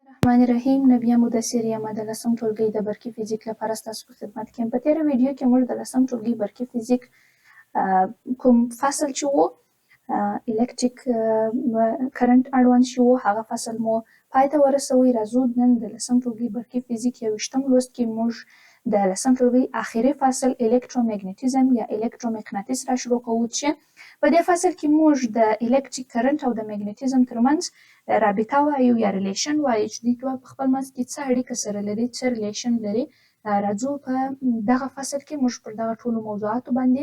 الرحمن الرحیم. نبیه مدثر یم، د لسم ټولګي د برقي فزیک لپاره ستاسو په خدمت کې یم. په تېره ویډیو کې موږ د لسم ټولګي برقي فزیک کوم فصل چې و، الکتریک کرنټ اړوند چې و، هغه فصل مو پای ته ورسوی. راځو نن د لسم ټولګي برقي فزیک 21م لوست کې موږ د لسم ټولګي اخري فصل الکترومګنیتیزم یا الکترومقناطیس را شروع کوو، چې په دې فصل کې موږ د الکتریک کرنټ او د مګنیتیزم ترمنځ رابطه وایو یا relation وایو، چې دوی دوه په خپل منځ کې څه اړیکه سره لري، څه relation لري. راځو په دغه فصل کې موږ پر دغه ټولو موضوعاتو باندې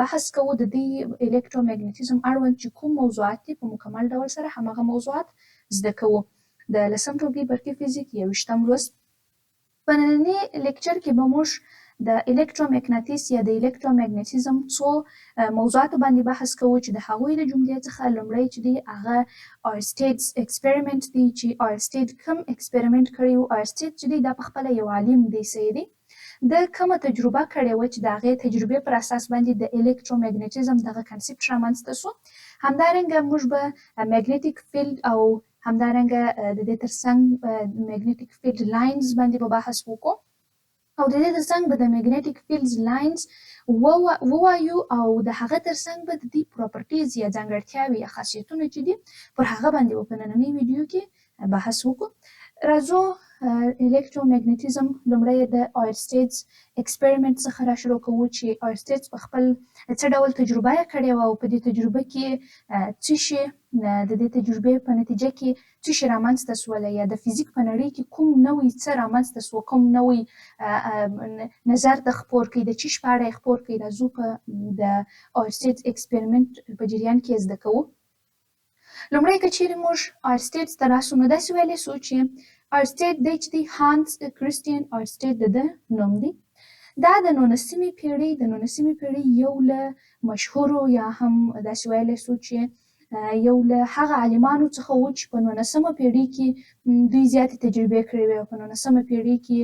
بحث کوو. د دې الکترومګنیتیزم اړوند چې کوم موضوعات دي، په مکمل ډول سره هماغه موضوعات زده کوو. د لسم ټولګي برقي فزیک 21م لوست. په ننني lecture کې به موږ د الکترومقناطیس یا د الکترومګنیتیزم څو موضوعاتو باندې بحث کوو، چې د هغوی د جملې څخه لومړی چې دی هغه Oersted's experiment دی، چې اورسټید کوم experiment کړی و. اورسټید چې دی دا په خپله یو عالم دی، صحیح دی. ده کومه تجربه کړې وه چې د هغې تجربې پر اساس باندې د الکترومګنیتیزم دغه concept رامنځته شو. همدارنګه موږ به magnetic field او همدارنګه د دې ترڅنګ magnetic field lines باندې به بحث وکړو، او د دې ترڅنګ به د magnetic fields lines ووایو، او د هغه ترڅنګ به د دې properties یا ځانګړتیاوې یا خاصیتونه چې دي، پر هغه باندې به په نننۍ ویډیو کې بحث وکړو. راځو الکترومګنیتیزم لومړی د Oersted's experiment څخه را شروع کوو، چې اورسټیډز په خپل څه ډول تجربه یې کړې وه او په دې تجربه کې څه شي، د دې تجربې په نتیجه کې څه شي رامنځته سوله، یا د فزیک په نړۍ کې کوم نوی څه رامنځته سو، کوم نوی نظر د خپور کړي، د چیش په اړه یې خپور کړي. راځو په د اورسټیډز experiment په جریان کې زده کوو. لومړی که چیرې موږ اورسټیډز ته راسو، نو داسې ویلی سو چې اورسټیډ دی چې دی هانس کریستین اورسټیډ د ده نوم دی. دا د 19مې پیړۍ یو له مشهورو یا هم داسې ویلی سو چې یو له هغه عالمانو څخه و چې په 19مه پیړۍ کې دوی زیاتې تجربې کړې وې، او په 19مه پیړۍ کې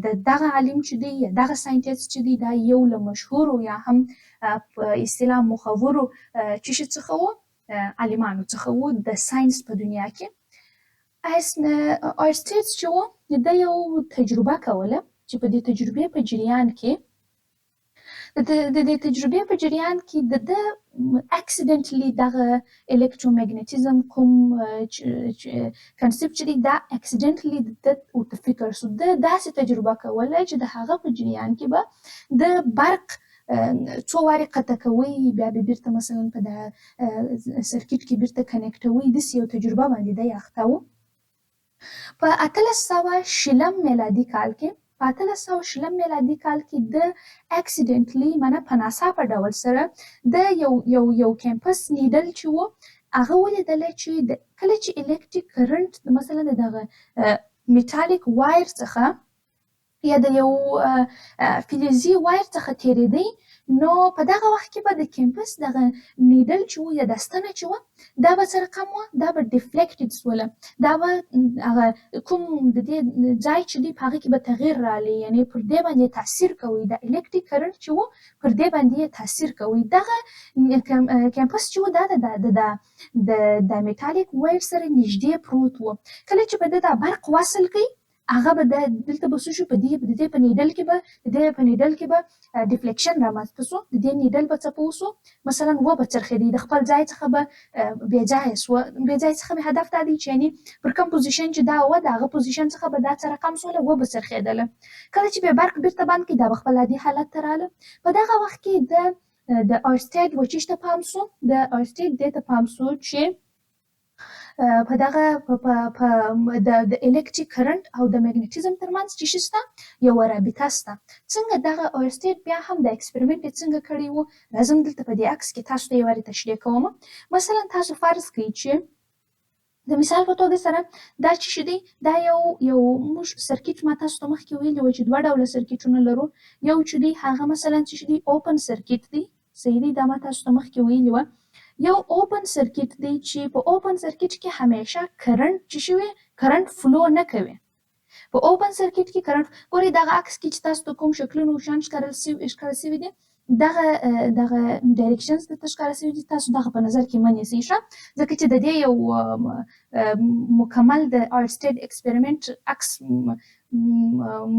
د دغه عالم چې دی یا دغه scientist چې دی، دا یو له مشهورو یا هم په اصطلاح مخورو چیشي څخه و، عالمانو څخه و د ساینس په دنیا کې. اورسټیډ چې و، ده یو تجربه کوله چې په دې تجربې په جریان کې د دې تجربې په جریان کې د ده accidentally دغه الکترومګنیتیزم کوم concept چې دی، دا accidentally د ده ورته فکر سو. ده داسې تجربه کوله چې د هغه په جریان کې به د برق څو وارې قطع کوي، بیا به بیرته مثلا په دا circuit کې بیرته connect وي. داسې یو تجربه باندې دی اخته و. په 1820 میلادي کال کې، په 1820 میلادي کال کې د accidentally، معنی په ناڅاپه ډول سره، د یو compass needle چې و هغه ولیدله چې د کله چې electric current مثلا د دغه metallic wire څخه یا د یو فلزي wire څخه تېرېدی، نو په دغه وخت کې به د compass دغه needle چې و یا د ستنه چې وه، دا به څه رقم وه؟ دا به deflected سوله. دا به هغه کوم د دې ځای چې دی، په هغه کې به تغییر رالی، یعنی پر دې باندې تاثیر کوي. د electric current چې و، پر دې باندې تاثیر کوي. دغه compass چې و، دا د د د د metallic wire سره نږدې پروت و. کله چې به د دا برق وصل کړي، هغه به د دلته به څه شو؟ په دې د دې په needle کې به د دې په needle کې به deflection رامنځته سو. د دې needle به څپه وسو، مثلا و به څرخېدی، د خپل ځای څخه به بې ځایه سوه. بې ځای څخه مې هدف دا دی چې یعنی پر کوم position چې دا وه، د هغه position څخه به دا څه رقم سوله، و به څرخېدله. کله چې به برق بیرته بند کړي، دا به خپل عادي حالت ته راله. په دغه وخت کې د اورسټیډ و چیش ته پام سو؟ د اورسټیډ دې ته پام سو چې په دغه په په د electric current او د magnetism ترمنځ چې شته یوه رابطه شته. څنګه دغه اورسټیډ بیا هم د experiment یې څنګه کړی وو؟ راځم دلته په دې عکس کې تاسو ته یې وارې تشریح کوم. مثلا تاسو فرض کړئ چې د مثال په توګه سره دا چې دی، دا یو موږ circuit، ما تاسو ته مخکې ویلي و چې دوه ډوله circuit ونه لرو. یو چې دی هغه مثلا چې دی open circuit دی، صحیح دی؟ دا ما تاسو ته مخکې ویلي وه. یو open circuit دی چې په open circuit کې همیشه کرنټ چې شوی، current flow نه کوي. په open circuit کې کرنټ، ګورئ دغه عکس کې چې تاسو ته کوم شکلونه او شیان ښکارل سوي دي. دغه دغه directions درته ښکاره شوي دي، تاسو دغه په نظر کې مه نیسئ ښه، ځکه چې د دې یو مکمل د اورسټیډ experiment عکس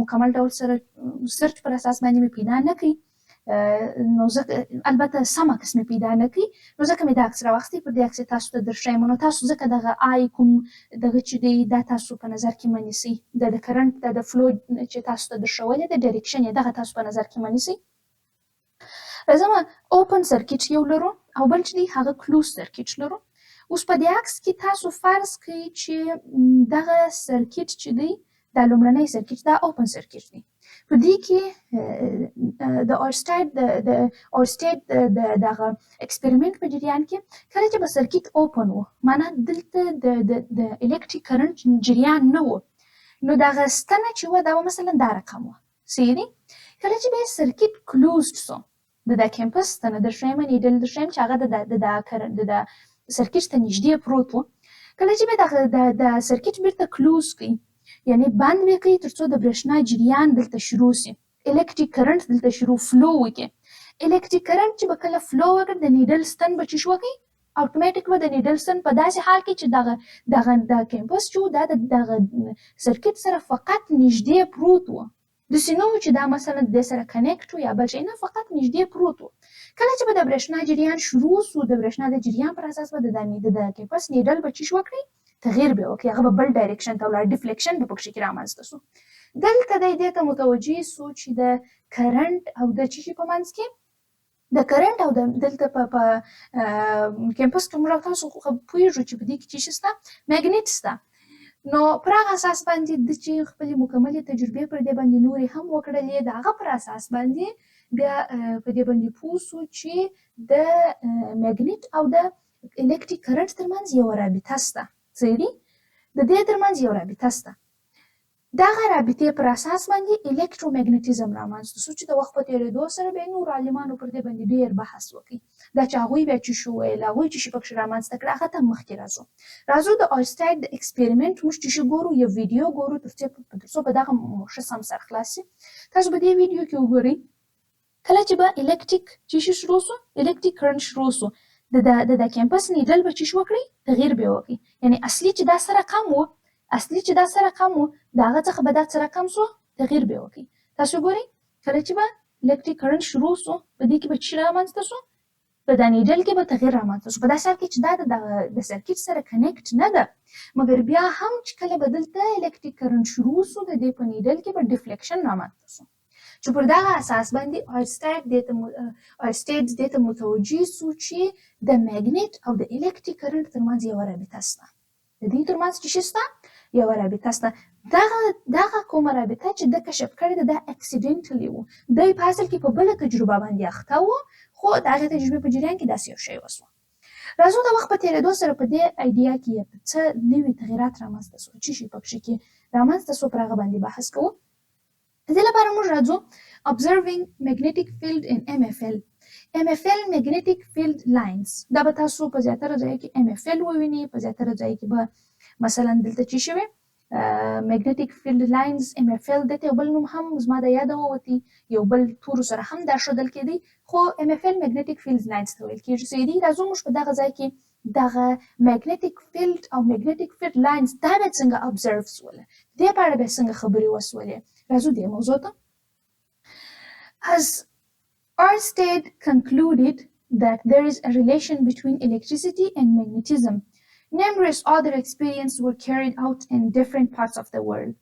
مکمل ډول سره search پر اساس باندې مې پیدا نه کړي، نو ځکه البته سم عکس مې پیدا نه کړي، نو ځکه مې دا عکس راواخیستی، پر دې عکس یې تاسو ته درښیم. نو تاسو ځکه دغه آی کوم دغه چې دی دا تاسو په نظر کې مه نیسئ، دا د current د flow چې تاسو ته درښولې ده direction یې دغه تاسو په نظر کې مه نیسئ. راځم، open circuit یو لرو او بل چې دی هغه close circuit لرو. اوس په دې عکس کې تاسو فرض کړئ چې دغه circuit چې دی، دا لومړنی circuit، دا open circuit دی. په دې کې د اورسټیډ د دغه experiment په جریان کې کله چې به circuit open و، معنا دلته د electric current جریان نه و، نو دغه ستنه چې وه دا به مثلا دا رقم وه، صحیح دی. کله چې بیا circuit closed سو، د دا compass ستنه درښیم، needle درښیم چې هغه د دا circuit ته نږدې پروت و، کله چې بیا دغه د circuit بیرته close کړي، یعنی بند به کړي ترڅو د برېښنا جریان دلته شروع سي، electric current دلته شروع flow وکړي. Electric current چې به کله flow وکړ، د needle ستن به چې شو کوي، اتوماتیک به د needle ستن په داسې حال کې چې دغه د compass چې دا د دغه circuit سره فقط نږدې پروت و، داسې نه و چې دا مثلا د سره connect و یا بل شی، نه، فقط نږدې پروت و. کله چې به د برېښنا جریان شروع سو، د برېښنا د جریان پر اساس به د compass needle به چې شو کړی، تغییر به وکړي، هغه به بل direction ته ولاړ، deflection به پکښې کې رامنځته سو. دلته دی دې ته متوجه سو چې د current او د چیشي په منځ کې، د current او د دلته په compass کې موږ تاسو پوهیږو چې په دې کې چی شته؟ Magnet شته. نو پر هغه اساس باندې د چې خپلې مکملې تجربې پر دې باندې نورې هم وکړلې، د هغه پر اساس باندې بیا په دې باندې پوه سو چې د magnet او د electric current ترمنځ یوه رابطه شته. صحیح دی، د دې ترمنځ یو رابطه شته. دغه رابطې پر اساس باندې electromagnetism رامنځته سو چې د وخت په تېرېدو سره بیا نور عالمانو پر دې باندې ډېر بحث وکړي. دا چې هغوی بیا چې شو ویل، هغوی چې شي پکښې رامنځته کړه، هغه ته مخکې راځو. راځو د اورسټیډ د experiment موږ چې شي ګورو، یو ویډیو ګورو تر څو په دغه ښه سم سر خلاص شي. تاسو په دې ویډیو کې وګورئ، کله چې به electric چې شي شروع سو، electric current شروع سو، د compass needle به چې شو وکړي، تغییر به وکړي. یعنی اصلي چې دا څه رقم و، اصلي چې دا څه رقم و، د هغه څخه به دا څه رقم سو، تغییر به وکړي. تاسو ګورئ، کله چې به electric current شروع سو، په دې کې به چې رامنځته سو؟ په دا needle کې به تغییر رامنځته سو. په داسې حال کې چې دا د دغه د circuit سره connect نه ده، مګر بیا هم چې کله به دلته electric current شروع سو، د دې په needle کې به deflection رامنځته سو چې پر دغه اساس باندې اورسټیډ دې ته متوجه سو چې د magnet او د electric current ترمنځ یوه رابطه شته. د دې ترمنځ چې شته یوه رابطه شته. دغه کومه رابطه چې ده کشف کړې ده، دا accidentally و. دی په اصل کې په بله تجربه باندې اخته و، خو د هغې تجربې په جریان کې داسې یو شی وسو. راځو، د وخت په تېرېدو سره په دې idea کې څه نوي تغیرات رامنځته سو، چې شي پکښې کې رامنځته سو، پر هغه باندې بحث کوو. د دې لپاره موږ راځو observing magnetic field in MFL. MFL، magnetic field lines. دا به تاسو په زیاتره ځایو کې MFL ووینئ. په زیاتره ځایو کې به مثلا دلته چې شوی magnetic field lines، MFL، دته یو بل نوم هم زما د یاده ووتی، یو بل تورو سره هم دا ښودل کېدی، خو MFL magnetic field lines ته ویل کېږي. صحیح دی. راځو موږ په دغه ځای کې دغه magnetic field او magnetic field lines دا به څنګه observe سوله، دې په اړه به څنګه خبرې وسولې، راځو دې موضوع ته. As Oersted concluded that there is a relation between electricity and magnetism, numerous other experiments were carried out in different parts of the world.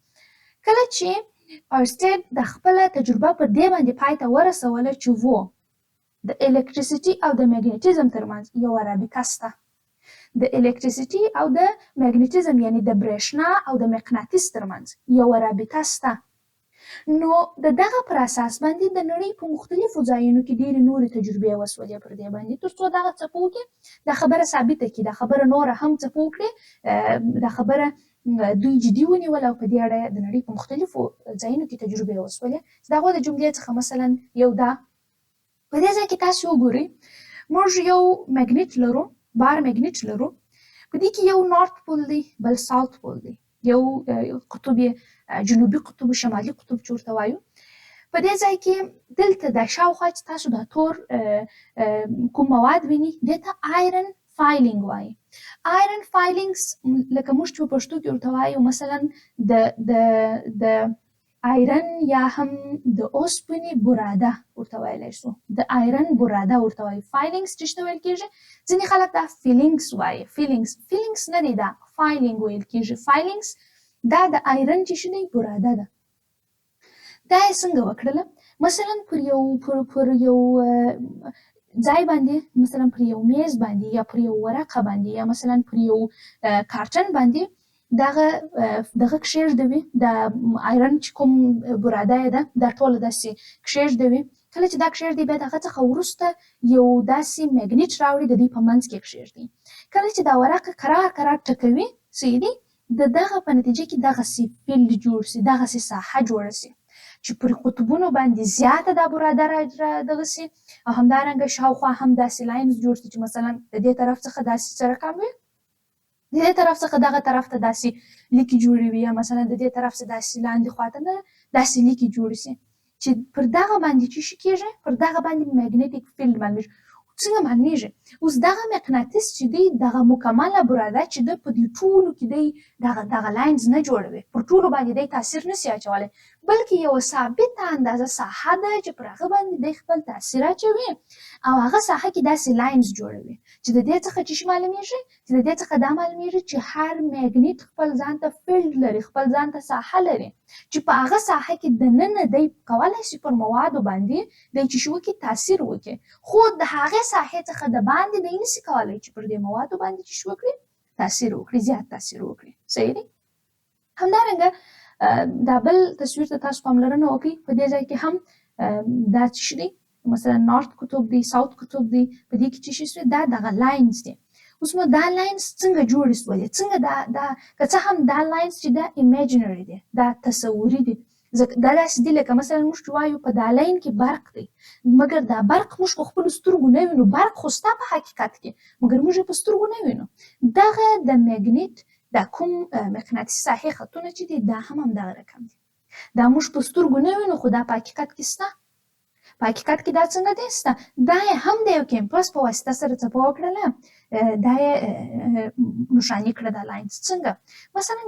کله چې اورسټیډ د خپله تجربه پر دې باندې پای ته ورسوله چې وو د electricity او د magnetism ترمنځ یوه رابطه شته، د electricity او د magnetism، یعنی د برېښنا او د مقناطیس ترمنځ یوه رابطه شته، نو د دغه پر اساس باندې د نړۍ په مختلفو ځایونو کې ډېرې نورې تجربې وسولې پر دې باندې، تر څو دغه څپو کې دا خبره ثابته کړي، دا خبره نوره هم څپو کړي. دا خبره دوی جدي ونیول او په دې اړه د نړۍ په مختلفو ځایونو کې تجربې وسولې. د هغو د جملې څخه مثلا یو دا په دې ځای کې تاسو وګورئ، موږ یو magnet لرو، bar magnet لرو. په دې کې یو north pole دی، بل south pole دی، یو قطب جنوبي قطب، شمالي قطب چې ورته وایو. په دې ځای کې دلته دا شاوخوا چې تاسو دا تور کوم مواد ویني، دې ته iron filing وایي. Iron filings لکه موږ چې په پښتو کې ورته وایو، مثلا د iron یا هم د اوسپنې براده ورته ویلی شو، د iron براده ورته وایو. Filings چې څه ویل کېږي، ځینې خلک دا fillings وایي. Fillings نه دی، دا filing ویل کېږي. Filings دا د iron چې شي دی، براده ده. دا یې څنګه وکړله؟ مثلا پر یو ځای باندې، مثلا پر یو میز باندې یا پر یو ورقه باندې یا مثلا پر یو کارټن باندې دغه کښېږدوي، د iron چې کوم براده یې ده، دا ټوله داسې کښېږدوي. کله چې دا کښېږدي، بیا د هغه څخه وروسته یو داسې magnet راوړي، د دوی په منځ کې کښېږدي. کله چې دا ورقه کرار کرار ټکوي، صحیح دی، د دغه په نتیجه کې دغسې field جوړ سي، دغسې ساحه جوړه سي چې پر قطبونو باندې زیاته دا براده را دغه سي او همدارنګه شاوخوا هم داسې lines جوړ سي چې مثلا د دې طرف څخه داسې څه رقم وي، د دې طرف څخه دغه طرف ته داسې لیکې جوړې وي، یا مثلا د دې طرف څخه داسې لاندې خواته نه داسې لیکې جوړې سي چې پر دغه باندې چې شي کېږي، پر دغه باندې magnetic field معلومیږي. څنګه معلومیږي؟ اوس دغه مقناطیس چې دی، دغه مکمله براده چې ده، په دې ټولو کې دی دغه lines نه جوړوي، پر ټولو باندې دی تاثیر نسی اچولی، بلکې یوه ثابته اندازه ساحه ده چې پر هغه باندې دی خپل تاثیر اچوي او هغه ساحه کې داسې lines جوړوي چې د دې څخه چې شي معلومیږي، چې د دې څخه دا معلومیږي چې هر magnet خپل ځان ته field لري، خپل ځان ته ساحه لري چې په هغه ساحه کې دننه دی کولی شي پر موادو باندې دی چې شي وکړي، تاثیر وکړي، خو د هغې ساحې څخه د باندې دی نسی کولی چې پر دې موادو باندې چې شي وکړي، تاثیر وکړي، زیات تاثیر وکړي. صحیح دی. همدارنګه دا بل تصویر ته تاسو پاملرنه وکړئ. په دې ځای کې هم دا څه دی؟ مثلا north قطب دی، south قطب دی. په دې کې چې شي، دا دغه lines دي. اوس نو دا lines څنګه جوړې سولې؟ څنګه دا که څه هم دا lines چې دا imaginary دي، دا تصوري دي، ځکه دا داسې دي لکه مثلا موږ چې وایو په دا line کې برق دی، مګر دا برق موږ په خپلو سترګو نه وینو. برق خو سته په حقیقت کې، مګر موږ یې په سترګو نه وینو. دغه د magnet دا کوم مقناطیسي ساحې خطونه چې دي، دا هم همدغه رقم دي. دا موږ په سترګو نه وینو، خو دا په حقیقت کې سته. په حقیقت کې دا څنګه دی؟ سته. دا یې هم د یو compass په واسطه سره څپه وکړله، دا یې نښاني کړه دا lines. څنګه؟ مثلا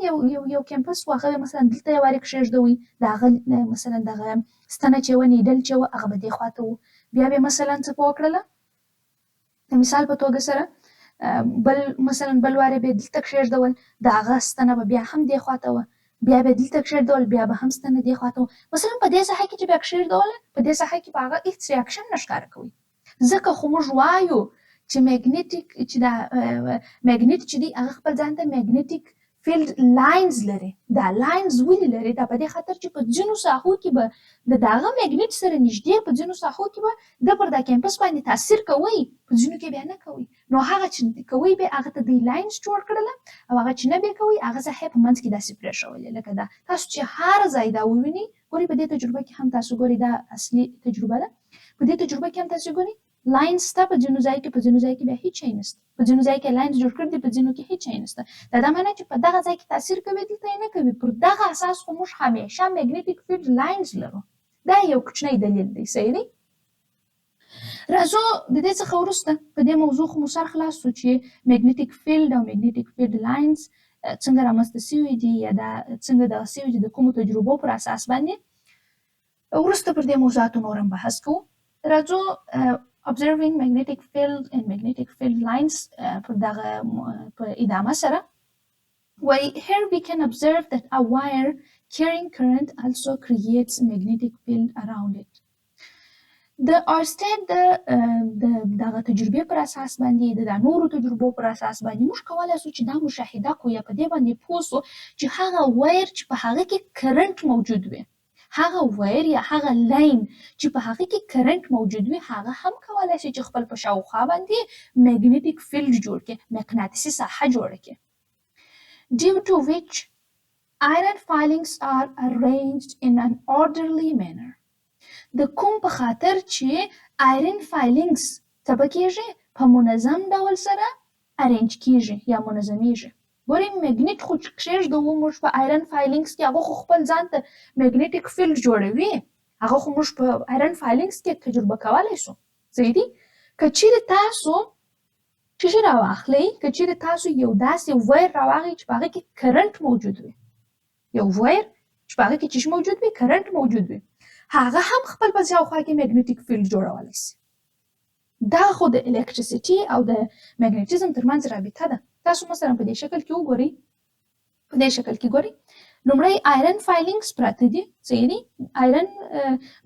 یو compass و، هغه مثلا دلته یې وارې کښېږدوئ، د هغه مثلا دغه ستنه چې وه، needle چې وه، هغه به دې خواته و. بیا به مثلا څپه وکړله، د مثال په توګه سره بل مثلا بل وارې به دلته کښېږدول، د هغه ستنه به بیا هم دې خواته وه. بیا به دلته کښېږدول، بیا به هم ستنه دې خواته وه. مثلا په دې ساحه کې چې بیا کښېږدوله، په دې ساحه کې به هغه هیڅ reaction نه ښکاره کوي، ځکه خو موږ وایو چې magnetic چې دا magnet چې دی، هغه خپل ځان ته magnetic field lines لري. دا lines ولې لري؟ دا په دې خاطر چې په ځینو ساحو کې به د دغه magnet سره نږدې په ځینو ساحو کې به د پر دا compass باندې تاثیر کوي، په ځینو کې بیا نه کوي. نو هغه چې کوي بیا، هغه ته دی lines جوړ کړله او هغه چې نه بیا کوي، هغه ساحه په منځ کې داسې پرېښولې. لکه دا تاسو چې هر ځای دا ووینئ، ګورئ، په دې تجربه کې هم تاسو ګورئ، دا اصلي تجربه ده. په دې تجربه کې هم تاسو ګورئ، lines شته په ځینو ځای کې، په ځینو ځای کې بیا هیڅ شی نشته. په ځینو ځای کې lines جوړ کړي دي، په ځینو کې هیڅ شی نشته. دا دا معنی چې په دغه ځای کې تاثیر کوي، دلته یې نه کوي. پر دغه اساس خو موږ همیشه magnetic field lines لرو. دا یو کوچنی دلیل دی. صحیح دی. راځو د دې څخه وروسته په دې موضوع خو مو سر خلاص سو چې magnetic field او magnetic field lines څنګه رامنځته سوي دي یا دا څنګه دغه سوي دي، د کومو تجربو پر اساس باندې. وروسته پر دې موضوعاتو نور هم بحث کوو. راځو observing magnetic field and magnetic field lines پر دغه په ادامه سره وایي، here we can observe that a wire carrying current also creates magnetic field around it. د اورستد د دغه تجربې پر اساس باندې، د نورو تجربو پر اساس باندې موږ کولای شو چې دا مشاهده کړو یا په دې باندې پوه شو چې هغه wire چې په هغه کې current موجود وي، هغه wire یا هغه line چې په هغه کې current موجود وي، هغه هم کولای شي چې خپل په شاوخوا باندې magnetic field جوړ کړي، مقناطیسي ساحه جوړه کړي، due to which iron filings are arranged in an orderly manner. د کوم په خاطر چې iron filings څه به کېږي، په منظم ډول سره arrange کېږي یا منظمیږي. ګورئ، magnet خو چې کښېږدوو موږ په iron filings کې، هغه خو خپل ځان ته magnetic field جوړوي. هغه خو موږ په iron filings کې تجربه کولی شو. صحیح دي؟ که چیرې تاسو څه شی راواخلئ، که چیرې تاسو یو داسې wire راواخلئ چې په هغه کې current موجود وي، یو wire چې په هغه کې څه موجود وي، current موجود وي، هغه هم خپل په شاوخوا کې magnetic field جوړولی شي. دا خو د electricity او د magnetism ترمنځ رابطه ده. تاسو مثلا په دې شکل کې وګورئ، په دې شکل کې ګورئ، لومړی iron filings پراته دي، صحیح دي؟ iron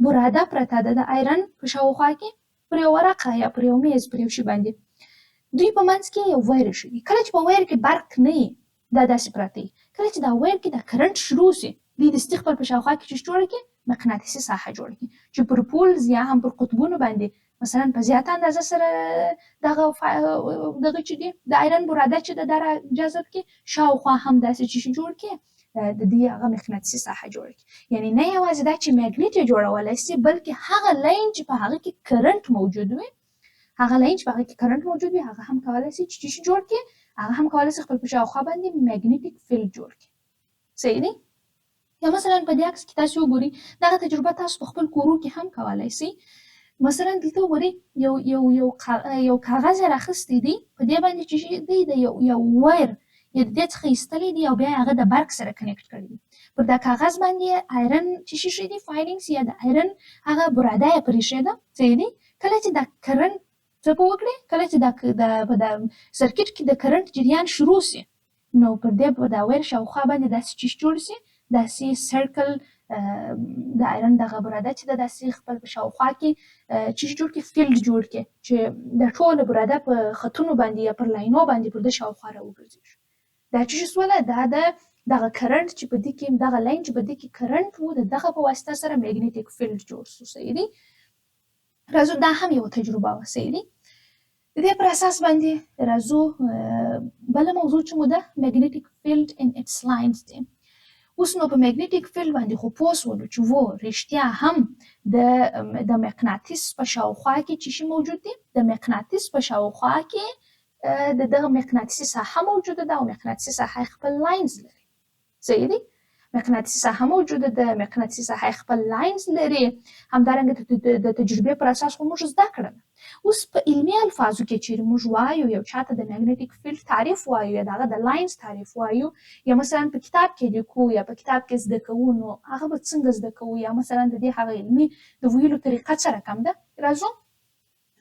براده پرته ده د iron په شاوخوا کې پر یو ورقه یا پر یو میز پر یو شي باندې. دوی په منځ کې یو wire ایښی دی. کله چې په wire کې برق نه وي، دا داسې پراته وي. کله چې دا wire کې دا current شروع شي، دوی دستي خپل په شاوخوا کې څه جوړه کړي؟ مقناطیسي ساحه جوړه کړي چې پر poles یا هم پر قطبونو باندې مثلا په زیاته اندازه سره دغه دغه چې دي د iron براده چې ده دا را جذب کړي، شاوخوا هم داسې چې شي جوړ کړي، د دې هغه مقناطیسي ساحه جوړه کړي. یعنی نه یوازې دا چې magnet یې جوړولی شي، بلکې هغه line چې په هغه کې current موجود وي، هغه line چې په هغه کې current موجود وي، هغه هم کولی شي چې څه جوړ کړي، هغه هم کولی شي خپل په شاوخوا باندې magnetic field جوړ کړي. صحیح دی؟ یا مثلا په دې عکس کې تاسو وګورئ، دغه تجربه تاسو په خپل کورو کې هم کولی شئ. مثلا دلته وګورئ، یو یو یو یو کاغذ یې راخیستی دی، په دې باندې چې دی د یو یو wire یې د دې څخه ایستلی دی او بیا یې هغه د برق سره connect کړی دی. پر دا کاغذ باندې iron چې شي دی filings یا د iron هغه براده یې پرې ایښې ده. صحیح دی؟ کله چې دا current څه په وکړي، کله چې دا په دا circuit کې د current جریان شروع شي، نو پر دې په دا wire شاوخوا باندې داسې چیش جوړ شي، داسې circle د iron دغه براده چې ده داسې خپل په شاوخوا کې چیش جوړ کړي، field جوړ کړي چې د ټوله براده په خطونو باندې یا پر لاینو باندې پر ده شاوخوا راوګرځېږي. دا چې سوله، دا د دغه current چې په دې کې دغه line چې په دې کې current وو، د دغه په واسطه سره magnetic field جوړ شو. صحیح دی؟ راځو، دا هم یوه تجربه وه. صحیح دی؟ د دې پر اساس باندې راځو بله موضوع چې مو ده magnetic field and its lines دی. اوس نو په magnetic field باندې خو پوه سولو چې وو رښتیا هم د مقناطیس په شاوخوا کې څه شي موجود دي، د مقناطیس په شاوخوا کې د دغه مقناطیسي ساحه موجوده ده او مقناطیسي ساحه خپل lines لري. صحیح دی؟ مقناطیسي ساحه موجوده ده، مقناطیسي ساحه خپل lines لري. همدارنګه د تجربې پر اساس خو موږ زده کړله. اوس په علمي الفاظو کې چیرې موږ وایو، یو چاته د magnetic field تعریف وایو یا د هغه د lines تعریف وایو، یا مثلا په کتاب کې لیکو یا په کتاب کې زده کوو، نو هغه به څنګه زده کوو، یا مثلا د دې هغه علمي د ویلو طریقه څه رقم ده؟ راځو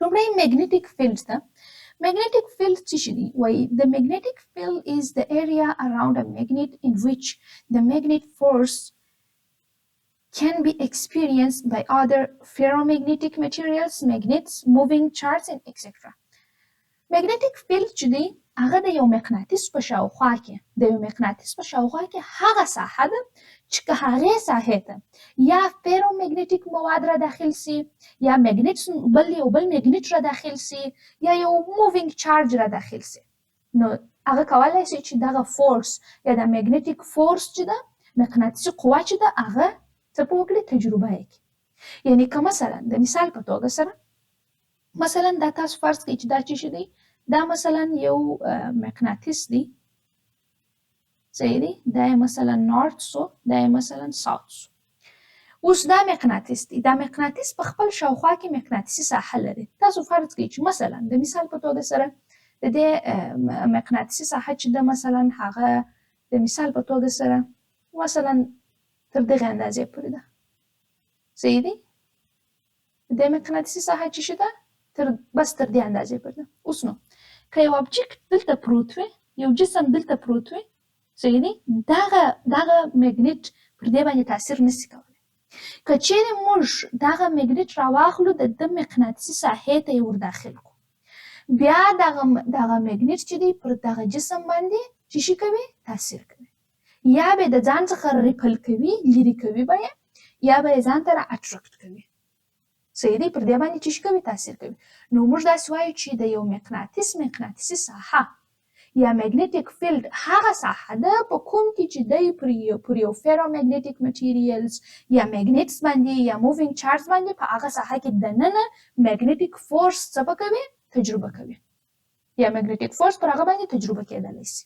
لومړی magnetic field ده. Magnetic field څه شي دی؟ وایي the magnetic field is the area around a magnet in which the magnet force can be experienced by other ferromagnetic materials, magnets, moving charges and etc. Magnetic field چې دی هغه د یو مقناطیس په شاوخوا کې، د یو مقناطیس په شاوخوا کې هغه ساحه ده چې که هغې ساحې ته یا ferromagnetic مواد را داخل سي، یا magnet بل یو بل magnet را داخل سي، یا یو moving charge را داخل سي، نو هغه کولای شي چې دغه force یا د magnetic force چې ده، مقناطیسي قوه چې ده، هغه څه په وکړي، تجربه یې کړي. یعنی که مثلا د مثال په توګه سره مثلا دا تاسو فرض کړئ چې دا څه شی دی، دا مثلا یو مقناطیس دی. صحیح دی؟ دا یې مثلا north سو، دا یې مثلا south سو. اوس دا مقناطیس دی، دا مقناطیس په خپل شاوخوا کې مقناطیسي ساحه لري. تاسو فرض کړئ چې مثلا د مثال په توګه سره د دې مقناطیسي ساحه چې ده مثلا هغه د مثال په توګه سره مثلا تر دغې اندازې پورې ده. صحیح دی؟ د دې مقناطیسي ساحه چې ده تر بس تر دې اندازې پورې ده. اوس نو که یو object دلته پروت وي، یو جسم دلته پروت وي، صحیح دی، دغه دغه magnet پر دې باندې تاثیر نشي کولی. که چیرې موږ دغه magnet راواخلو، د ده مقناطیسي ساحې ته یې ور داخل کړو، بیا دغه دغه magnet چې دی پر دغه جسم باندې څه شي کوي، تاثیر کوي، یا به د ځان څخه repel کوي، لیرې کوي به یې، یا به یې ځان ته را attract کوي. صحیح دی؟ پر دې باندې څه شي کوي، تاثیر کوي. نو موږ داسې وایو چې د یو مقناطیس مقناطیسي ساحه یا magnetic field هغه ساحه ده په کوم کې چې دی پر یو ferromagnetic materials یا magnets باندې یا moving charge باندې په هغه ساحه کې دننه magnetic force څه په کوي، تجربه کوي، یا magnetic force پر هغه باندې تجربه کېدلی شي.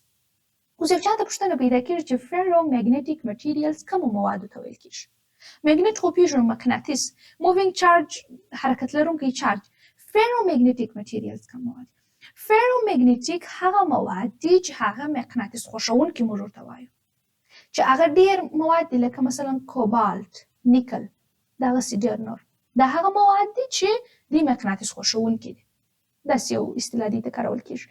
اوس یو چاته پوښتنه پیدا کېږي چې ferromagnetic materials کومو موادو ته ویل کېږي؟ Magnet خو پیژنو، مقناطیس، moving charge، حرکت لرونکی charge. Ferromagnetic materials کوم مواد؟ Ferromagnetic هغه مواد دي چې هغه مقناطیس خوښونکي موږ ورته وایو، چې هغه ډیر مواد دي، لکه مثلا کوبالټ، نیکل، دغسې ډیر نور. دا هغه مواد دي چې دی مقناطیس خوښونکي دي، داسې یو اصطلاح دې ته کارول کیږي.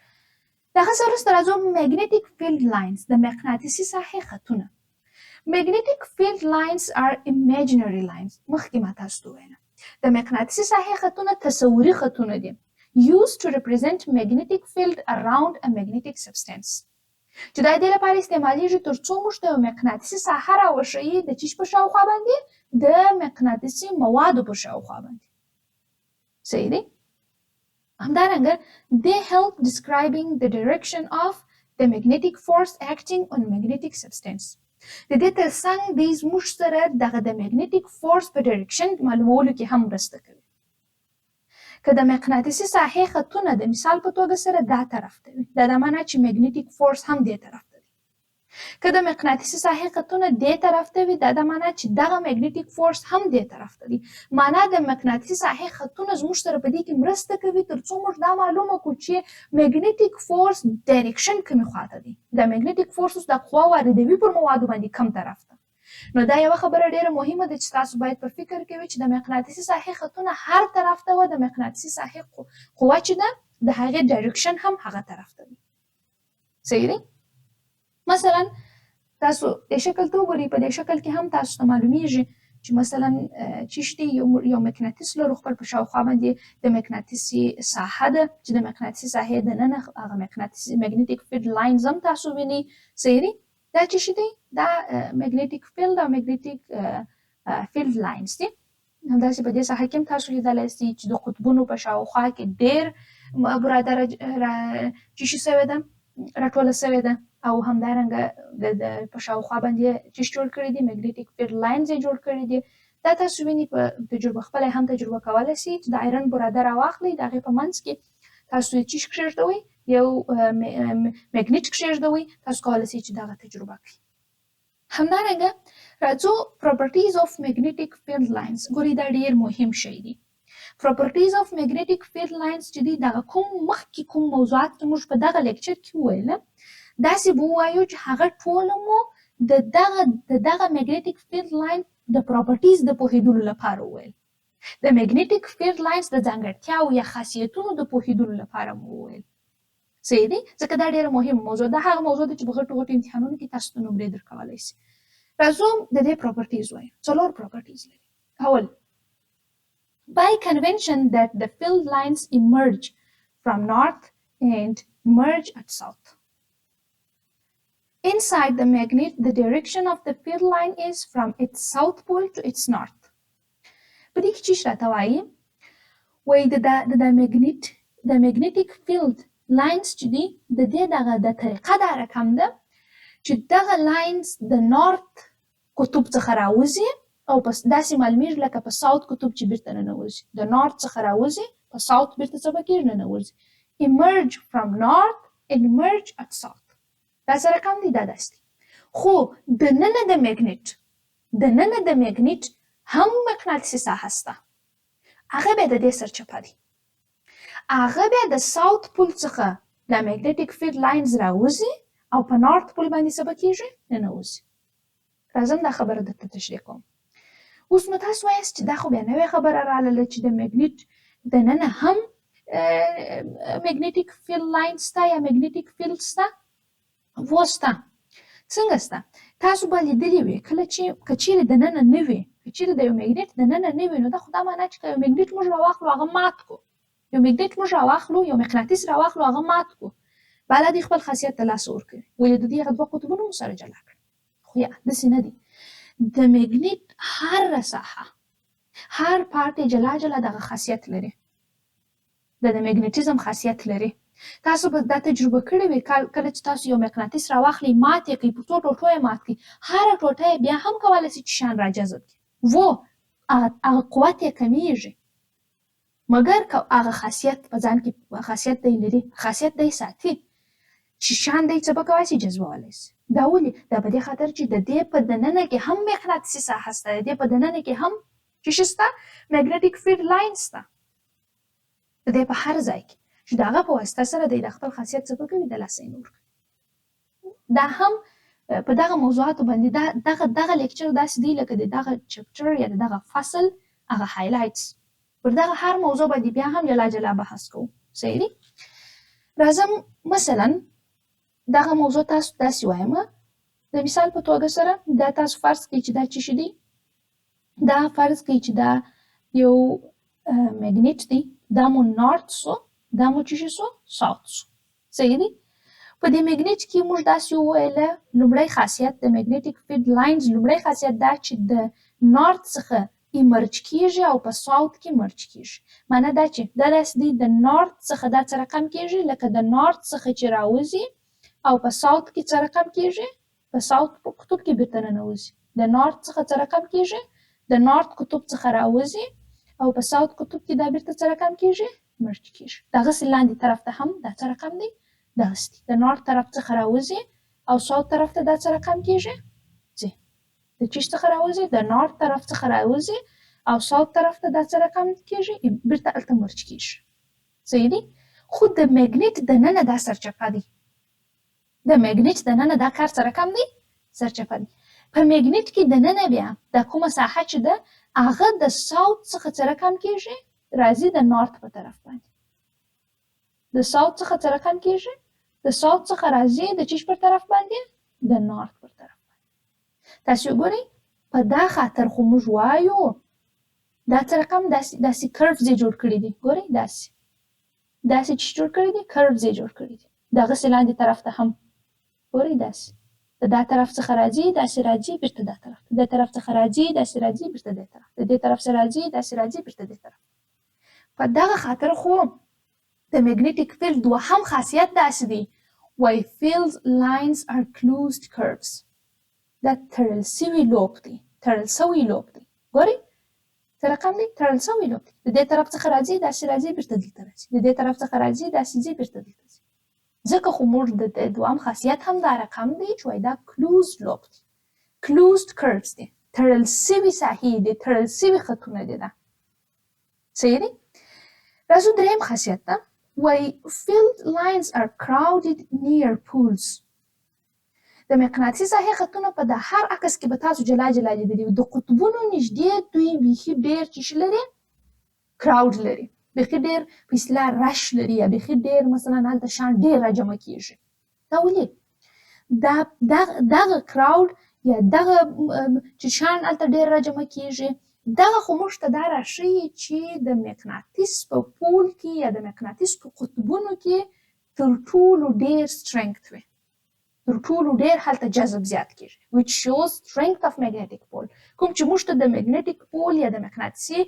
د هغه څخه وروسته راځو magnetic field lines، د مقناطیسي ساحې خطونه. Magnetic field lines are imaginary lines. مخکې ما تاسو ته وویل، د مقناطیسي ساحې خطونه تصوري خطونه دي، used to represent magnetic field around a magnetic substance، چې دا د دې لپاره استعمالیږي تر څو موږ ته یو مقناطیسي ساحه راوښیي د چیش په شاوخوا باندې؟ د مقناطیسي موادو په شاوخوا باندې. صحیح دی. همدارنګه they help describing the direction of the magnetic force acting on magnetic substance. د دې ترڅنګ دی زموږ سره دغه د magnetic force په direction معلومولو کې هم مرسته کوي. که د مقناطیسي ساحې خطونه د مثال په توګه سره دا طرف ته وي، دا د معنا چې magnetic force هم دې طرف ته دی. که د مقناطیسي ساحې خطونه دې طرف ته وي، دا د معنا چې دغه magnetic force هم دې طرف ته دی. معنا د مقناطیسي ساحې خطونه زموږ سره په دې کې مرسته کوي تر څو موږ دا معلومه کړو چې magnetic force direction کومې خواته دی، د magnetic force اوس د قوه واردوي پر موادو باندې کوم طرف ته. نو دا یوه خبره ډیره مهمه ده چې تاسو باید په فکر کې وي چې د مقناطیسي ساحې خطونه هر طرف ته وه، د مقناطیسي ساحې قوه چې ده، د هغې direction هم هغه طرف ته دی. صحیح دی. مثلا تاسو دې شکل ته وګورئ، په دې شکل کې هم تاسو ته معلومیږي چې مثلا چیش دی، یو مقناطیس لرو خپل په شاوخوا باندې، د مقناطیسي ساحه ده چې د مقناطیسي ساحې دننه هغه مقناطیسي magnetic field lines هم تاسو وینئ. صحیح دی. دا چې شي دی، دا magnetic field او magnetic field lines دي. همداسې په دې ساحه کې هم تاسو لیدلی سئ چې د قطبونو په شاوخوا کې ډېر براده را چې شي سوې ده، راټوله سوې ده، او همدارنګه د په شاوخوا باندې چې جوړ کړي دي، magnetic field lines یې جوړ کړي دي. دا تاسو وینئ، په تجربه خپله هم تجربه کولی سئ چې د iron براده راواخلئ، د هغې په منځ کې تاسو یې چیش کښېږدوئ، یو magnet کښېږدوئ، تاسو کولی سئ چې دغه تجربه کړئ. همدارنګه راځو properties of magnetic field lines. ګورئ، دا ډیر مهم شی دی، properties of magnetic field lines چې دی. دغه کوم مخکې کوم موضوعات چې موږ په دغه lecture کې وویل، داسې به ووایو چې هغه ټوله مو د دغه magnetic field line د properties د پوهېدلو لپاره وویل، د magnetic field lines د ځانګړتیاو یا خاصیتونو د پوهېدلو لپاره مو وویل. صحیح دی، ځکه دا ډیره مهمه موضوع ده، هغه موضوع ده چې په غټو غټو امتحانونو کې تاسو ته نمرې درکولی سي. راځو د دې properties وایو. څلور properties لري. اول، by convention that the field lines emerge from north and merge at south. Inside the magnet, the direction of the field line is from its south pole to its north. په دې کې چې راته وایي، وایي د magnet د magnetic field lines چې دي، د دې دغه د طریقه دا رقم ده چې دغه lines د north قطب څخه راوځي او پس داسې معلومیږي لکه په south قطب چې بیرته ننوځي. د north څخه راوځي، په south بیرته څه به کېږي؟ ننوځي. Emerge from north and merge at south. دا څه رقم دی؟ دا داسې دی، خو دننه د magnet هم مقناطیسي ساحه شته، هغه بیا د دې سرچپه دی. هغه بیا د south pole څخه د magnetic field lines راوځي او په north pole باندې څه به کېږي؟ ننوځي. راځم دا خبره درته تشریح کوم. اوس نو تاسو وایاست چې دا خو بیا نوې خبره رالله چې د magnet دننه هم magnetic field line سته یا magnetic field سته. وو، سته. څنګه سته؟ تاسو به لیدلي وي کله چې که چیرې دننه نه وي، که چیرې د یو magnet دننه نه وي، نو دا خو دا معنا چې که یو magnet موږ راواخلو هغه مات کو، یو magnet موږ راواخلو، یو مقناطیس راواخلو هغه مات کو، بالا دی خپل خاصیت له لاسه ورکوي. ولې؟ د دې هغه دوه قطبونه مو سره جلا کړل. خو یا داسې نه دی. د magnet هر ساحه، هر part جلا جلا دغه خاصیت لري، د magnetism خاصیت لري. تاسو به دا تجربه کړې وي کله چې تاسو یو مقناطیس راواخلئ، مات یې کړئ، په څو ټوټو یې مات کړئ، هره ټوټه یې بیا هم کولی شي چې شیان راجذب کړي. وو، هغه قوت یې کمیږي، مګر که هغه خاصیت په ځان کې خاصیت دی لري، خاصیت دی ساتي چې شیان دی څه به کولی شي؟ جذبولی شي. دا ولې؟ دا په دې خاطر چې د دې په دننه کې هم مقناطیسي ساحه شته، د دې په دننه کې هم څه شي شته؟ Magnetic field line شته د دې په هر ځای کې، چې د هغه په واسطه سره دی د خپل خاصیت څه کوي، د لاسه یې نه ورکوي. دا هم په دغه موضوعاتو باندې دا دغه lecture داسې دی لکه د دغه chapter یا د دغه فصل هغه highlights. پر دغه هر موضوع باندې بیا هم جلا جلا بحث کوو. صحیح دی؟ راځم مثلا دغه موضوع تاسو داسې وایم، د مثال په توګه سره دا تاسو فرض کړئ چې دا څه شی دی. دا فرض کړئ چې دا یو magnet دی، دا مو north سو، دا مو څه شي سو؟ South سو. صحیح دی؟ په دې magnet کې موږ داسې وویله، لومړی خاصیت د magnetic field lines، لومړی خاصیت دا چې د north څخه emerge کیږي او په south کې merge کیږي. معنی دا چې دا داسې دی، د north څخه دا څه رقم کیږي، لکه د north څخه چې راوځي او په south کې څه رقم کیږي، په south په قطب کې بیرته ننوځي. د north څخه څه رقم کیږي؟ د north قطب څخه راوځي او په south قطب کې دا بیرته څه رقم کیږي؟ Merge کیږي. دغسې لاندې طرف ته هم دا څه رقم دی؟ دغسې دی، د north طرف څخه راوځي او south طرف ته دا څه رقم کیږي؟ ځي. د چیش څخه راوځي؟ د north طرف څخه راوځي او south طرف ته دا څه رقم کیږي؟ بیرته هلته merge کیږي. صحیح دی؟ خو د magnet دننه دا سرچپه دی. د magnet دننه دا کار څه رقم دی؟ سرچپه دی. په magnet کې دننه بیا دا کومه ساحه چې ده، هغه د south څخه څه رقم کیږي؟ راځي د north په طرف باندې. د south څخه څه رقم کیږي؟ د south څخه راځي د چیش پر طرف باندې؟ د north پر طرف باندې. تاسو وګورئ، په دا خاطر خو موږ وایو دا څه رقم داسې curves یې جوړ کړي دي. ګورئ، داسې چې جوړ کړي دي، curves یې جوړ کړي دي. دغسې لاندې طرف ته هم ګورئ، داسې د دا طرف څخه راځي، داسې راځي بیرته دا طرف ته، د طرف څخه راځي، داسې راځي بیرته دې طرف ته، د دې طرف څخه راځي، داسې راځي بیرته دې طرف. په دغه خاطر خو د magnetic field دوهم خاصیت داسې دی، وایي field lines are closed curves. دا تړل سوي loop دی، تړل سوی loop دی. ګورئ څه رقم دی؟ تړل سوی loop دی. د دې طرف څخه راځي، داسې راځي بیرته دلته راځي، د دې طرف څخه راځي، داسې ځي بیرته دلته ځي. ځکه خو موږ د دوهم خاصیت هم دا رقم دی چې وایي دا closed loop دی، closed curves دی، تړل سوي ساحې دي، تړل سوي خطونه دي. دا صحیح دی؟ راځو دریم خاصیت ته. وایي field lines are crowded near poles. د مقناطیسي ساحې خطونه په د هر عکس کې به تاسو جلا جلا لیدلي وي، د قطبونو نږدې دوی بیخي ډېر څه شي لري؟ Crowd لري، بیخي ډېر په اصطلاح rush لري، یا بیخي ډېر مثلا هلته شیان ډېر راجمع کیږي. دا ولې؟ دا دغه crowd یا دغه چې شیان هلته ډېر راجمع کیږي، دغه خو موږ ته دا راښیي چې د مقناطیس په pole کې یا د مقناطیس په قطبونو کې تر ټولو ډېر strength وي، تر ټولو ډېر هلته جذب زیات کیږي، which shows strength of magnetic pole. کوم چې موږ ته د magnetic pole یا د مقناطیسي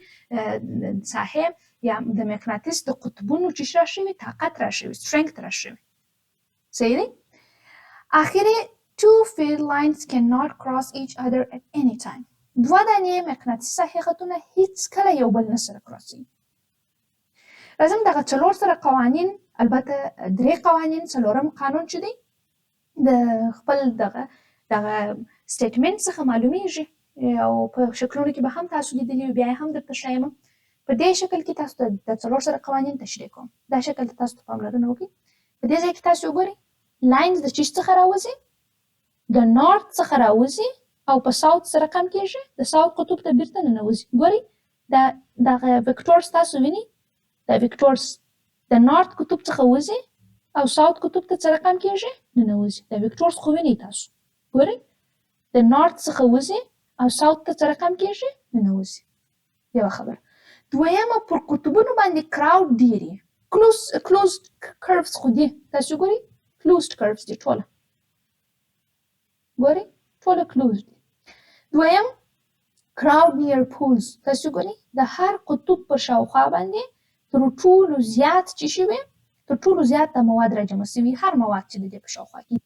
ساحې یا د مقناطیس د قطبونو چې راښیي، طاقت راښیي، strength راښیي. صحیح دی؟ آخري، two field lines cannot cross each other at any time. دوه دانې مقناطیسي ساحې خطونه هیڅکله یو بل نه سره cross وي. راځم دغه څلور سره قوانین، البته درې قوانین، څلورم قانون چې دی د خپل دغه statement څخه معلومیږي او په شکلونو کې به هم تاسو لیدلي وي، بیا یې هم درته ښایم. په دې شکل کې تاسو ته د څلور سره قوانین تشریح کوم. دا شکل ته تاسو ته پاملرنه وکړئ. په دې ځای کې تاسو وګورئ، lines د چیش څخه راوځي؟ د north څخه راوځي او په south سره رقم کیږي، د south قطب ته بیرته ننوځي. ګورئ، دا دغه vectors تاسو وینئ، دا vectors د north قطب څخه وځي او south قطب ته څه رقم کیږي؟ ننوځي. دا vectors خو وینئ تاسو. ګورئ، د north څخه وځي او south ته څه رقم کیږي؟ ننوځي. یوه خبره. دویمه، پر قطبونو باندې crowd ډېر، closed curves خو دي. تاسو ګورئ، closed curves دي ټوله. ګورئ، ټوله closed دي. دویم، crowd near poles. تاسو ګورئ، د هر قطب پر شاوخوا باندې تر ټولو زیات چې شي وي، تر ټولو زیات د مواد راجمع سوي، هر مواد چې د دې په شاوخوا کې